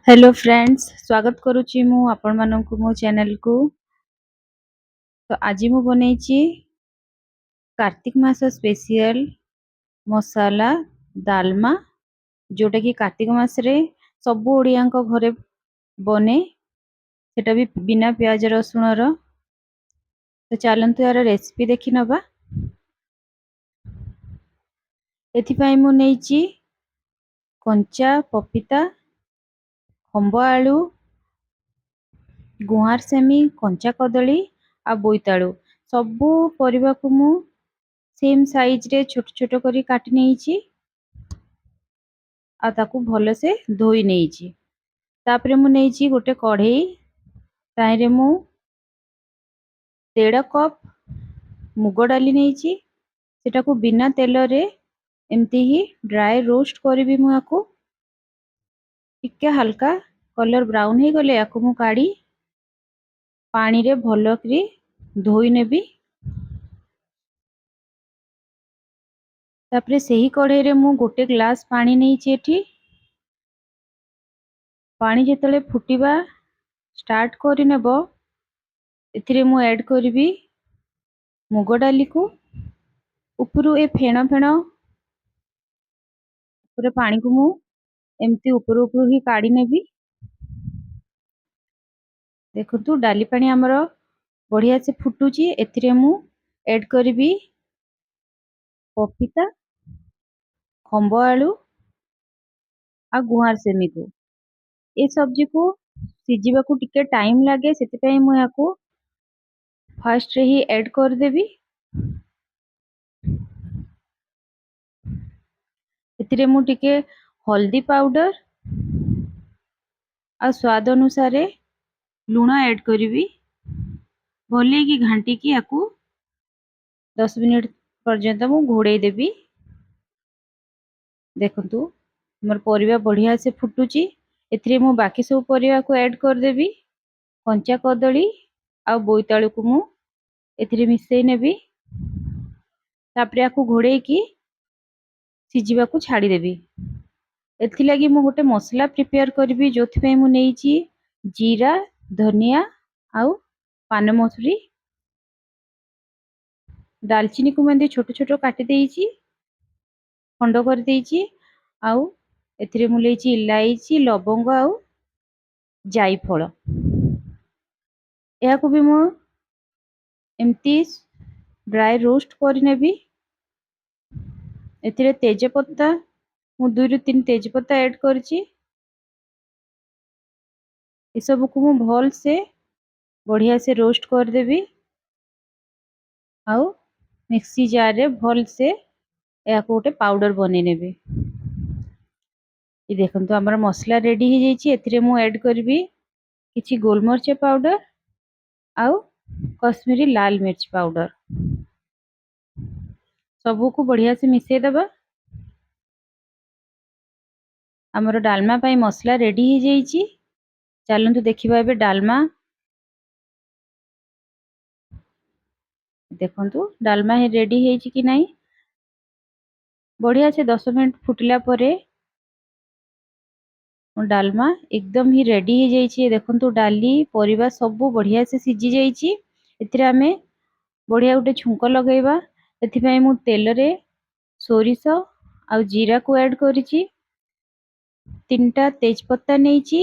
Hello friends, ସ୍ୱାଗତ କରୁଛି ମୁଁ ଆପଣମାନଙ୍କୁ ମୋ ଚ୍ୟାନେଲକୁ। ତ ଆଜି ମୁଁ ବନେଇଛି କାର୍ତ୍ତିକ ମାସ ସ୍ପେସିଆଲ ମସଲା ଡାଲମା, ଯେଉଁଟାକି କାର୍ତ୍ତିକ ମାସରେ ସବୁ ଓଡ଼ିଆଙ୍କ ଘରେ ବନେ, ସେଟା ବି ବିନା ପିଆଜ ରସୁଣର। ତ ଚାଲନ୍ତୁ ଏହାର ରେସିପି ଦେଖି ନେବା। ଏଥିପାଇଁ ମୁଁ ନେଇଛି କଞ୍ଚା ପପିତା, ଖମ୍ବ ଆଳୁ, ଗୁଆଁର ସେମି, କଞ୍ଚା କଦଳୀ ଆଉ ବୋଇତାଳୁ। ସବୁ ପରିବାକୁ ମୁଁ ସେମ୍ ସାଇଜରେ ଛୋଟ ଛୋଟ କରି କାଟି ନେଇଛି ଆଉ ତାକୁ ଭଲସେ ଧୋଇ ନେଇଛି। ତାପରେ ମୁଁ ନେଇଛି ଗୋଟେ କଢ଼େଇ, ତାହିଁରେ ମୁଁ 1.5 କପ୍ ମୁଗ ଡାଲି ନେଇଛି। ସେଟାକୁ ବିନା ତେଲରେ ଏମିତି ହିଁ ଡ୍ରାଏ ରୋଷ୍ଟ କରିବି ମୁଁ। ୟାକୁ ଟିକେ ହାଲକା କଲର୍ ବ୍ରାଉନ୍ ହେଇଗଲେ ୟାକୁ ମୁଁ କାଢ଼ି ପାଣିରେ ଭଲକରି ଧୋଇ ନେବି। ତାପରେ ସେହି କଢ଼େଇରେ ମୁଁ ଗୋଟେ ଗ୍ଲାସ୍ ପାଣି ନେଇଛି। ଏଠି ପାଣି ଯେତେବେଳେ ଫୁଟିବା ଷ୍ଟାର୍ଟ କରିନେବ, ଏଥିରେ ମୁଁ ଆଡ଼୍ କରିବି ମୁଗ ଡାଲିକୁ। ଉପରୁ ଏ ଫେଣ ଫେଣ ଉପରେ ପାଣିକୁ ମୁଁ ଏମିତି ଉପରୁ ଉପରୁ ହିଁ କାଢ଼ି ନେବି। ଦେଖନ୍ତୁ, ଡାଲି ପାଣି ଆମର ବଢ଼ିଆ ସେ ଫୁଟୁଛି। ଏଥିରେ ମୁଁ ଆଡ଼୍ କରିବି ପପିତା, ଖମ୍ବ ଆଳୁ ଆଉ ଗୁଆଁର ସେମିକୁ। ଏ ସବଜିକୁ ସିଝିବାକୁ ଟିକେ ଟାଇମ୍ ଲାଗେ, ସେଥିପାଇଁ ମୁଁ ୟାକୁ ଫାଷ୍ଟରେ ହିଁ ଆଡ଼୍ କରିଦେବି। ଏଥିରେ ମୁଁ ଟିକେ ହଳଦୀ ପାଉଡର ଆଉ ସ୍ୱାଦ ଅନୁସାରେ ଲୁଣ ଆଡ଼୍ କରିବି। ଭଲେଇକି ଘାଣ୍ଟିକି ୟାକୁ 10 ମିନିଟ୍ ପର୍ଯ୍ୟନ୍ତ ମୁଁ ଘୋଡ଼େଇ ଦେବି। ଦେଖନ୍ତୁ, ଆମର ପରିବା ବଢ଼ିଆ ସେ ଫୁଟୁଛି। ଏଥିରେ ମୁଁ ବାକି ସବୁ ପରିବାକୁ ଆଡ଼୍ କରିଦେବି। କଞ୍ଚା କଦଳୀ ଆଉ ବୋଇତାଳୁକୁ ମୁଁ ଏଥିରେ ମିଶେଇ ନେବି। ତାପରେ ୟାକୁ ଘୋଡ଼େଇକି ସିଝିବାକୁ ଛାଡ଼ିଦେବି। ଏଥିଲାଗି ମୁଁ ଗୋଟେ ମସଲା ପ୍ରିପେୟାର କରିବି, ଯେଉଁଥିପାଇଁ ମୁଁ ନେଇଛି ଜିରା, ଧନିଆ ଆଉ ପାନମଧୁରୀ। ଡାଲଚିନିକୁ ମୁଁ ଏମିତି ଛୋଟ ଛୋଟ କାଟି ଦେଇଛି, ଖଣ୍ଡ କରିଦେଇଛି। ଆଉ ଏଥିରେ ମୁଁ ନେଇଛି ଇଲାଇଚି, ଲବଙ୍ଗ ଆଉ ଜାଇଫଳ। ଏହାକୁ ବି ମୁଁ ଏମିତି ଡ୍ରାଏ ରୋଷ୍ଟ କରିନେବି। ଏଥିରେ ତେଜପତ୍ତା ମୁଁ 2ରୁ 3 ତେଜପତ୍ତା ଆଡ଼୍ କରିଛି। ଏସବୁକୁ ମୁଁ ଭଲସେ ବଢ଼ିଆ ସେ ରୋଷ୍ଟ କରିଦେବି ଆଉ ମିକ୍ସି ଜାର୍ରେ ଭଲସେ ଏହାକୁ ଗୋଟେ ପାଉଡର ବନେଇ ନେବି। ଏ ଦେଖନ୍ତୁ, ଆମର ମସଲା ରେଡି ହେଇଯାଇଛି। ଏଥିରେ ମୁଁ ଆଡ଼୍ କରିବି କିଛି ଗୋଲମରିଚ ପାଉଡର ଆଉ କଶ୍ମୀରୀ ଲାଲ ମିର୍ଚ ପାଉଡର। ସବୁକୁ ବଢ଼ିଆ ସେ ମିଶେଇ ଦେବା। ଆମର ଡାଲମା ପାଇଁ ମସଲା ରେଡି ହେଇଯାଇଛି। ଚାଲନ୍ତୁ ଦେଖିବା ଏବେ ଡାଲମା। ଦେଖନ୍ତୁ, ଡାଲମା ରେଡି ହେଇଛି କି ନାହିଁ। ବଢ଼ିଆ ସେ 10 ମିନିଟ୍ ଫୁଟିଲା ପରେ ଡାଲମା ଏକଦମ ହିଁ ରେଡି ହେଇଯାଇଛି। ଦେଖନ୍ତୁ, ଡାଲି ପରିବା ସବୁ ବଢ଼ିଆ ସେ ସିଝି ଯାଇଛି। ଏଥିରେ ଆମେ ବଢ଼ିଆ ଗୋଟେ ଛୁଙ୍କ ଲଗାଇବା। ଏଥିପାଇଁ ମୁଁ ତେଲରେ ସୋରିଷ ଆଉ ଜିରାକୁ ଆଡ଼୍ କରିଛି। 3ଟା ତେଜପତ୍ତା ନେଇଛି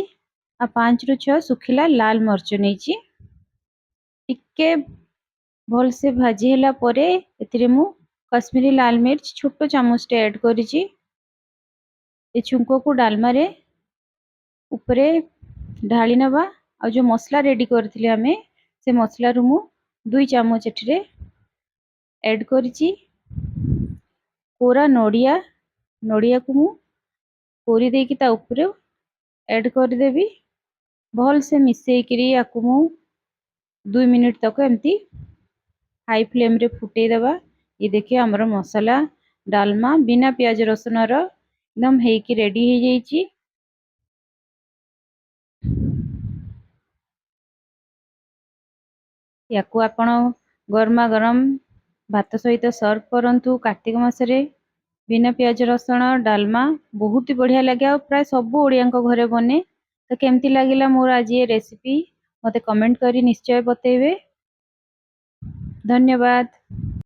ଆଉ 5ରୁ 6 ଶୁଖିଲା ଲାଲ ମରିଚ ନେଇଛି। ଟିକେ ଭଲସେ ଭାଜି ହେଲା ପରେ ଏଥିରେ ମୁଁ କଶ୍ମୀରୀ ଲାଲ ମିର୍ଚ ଛୋଟ ଚାମଚଟେ ଆଡ଼୍ କରିଛି। ଏ ଛୁଙ୍କକୁ ଡାଲମାରେ ଉପରେ ଢାଳି ନେବା। ଆଉ ଯେଉଁ ମସଲା ରେଡି କରିଥିଲେ ଆମେ, ସେ ମସଲାରୁ ମୁଁ 2 ଚାମଚ ଏଥିରେ ଆଡ଼୍ କରିଛି। କୋରା ନଡ଼ିଆକୁ ମୁଁ କୋରି ଦେଇକି ତା ଉପରେ ଆଡ଼୍ କରିଦେବି। ଭଲସେ ମିଶେଇକିରି ୟାକୁ ମୁଁ 2 ମିନିଟ୍ ତକ ଏମିତି ହାଇ ଫ୍ଲେମ୍ରେ ଫୁଟେଇ ଦେବା। ଇଏ ଦେଖିବେ, ଆମର ମସଲା ଡାଲମା ବିନା ପିଆଜ ରସୁଣର ଏକଦମ ହେଇକି ରେଡି ହେଇଯାଇଛି। ୟାକୁ ଆପଣ ଗରମା ଗରମ ଭାତ ସହିତ ସର୍ଭ କରନ୍ତୁ। କାର୍ତ୍ତିକ ମାସରେ ବିନା ପିଆଜ ରସୁଣ ଡାଲମା ବହୁତ ହି ବଢ଼ିଆ ଲାଗେ ଆଉ ପ୍ରାୟ ସବୁ ଓଡ଼ିଆଙ୍କ ଘରେ ବନେ। ତ ତ କେମିତି ଲାଗିଲା ମୋର ଆଜି ଏ ରେସିପି, ମୋତେ କମେଣ୍ଟ କରି ନିଶ୍ଚୟ ବତେଇବେ। ଧନ୍ୟବାଦ।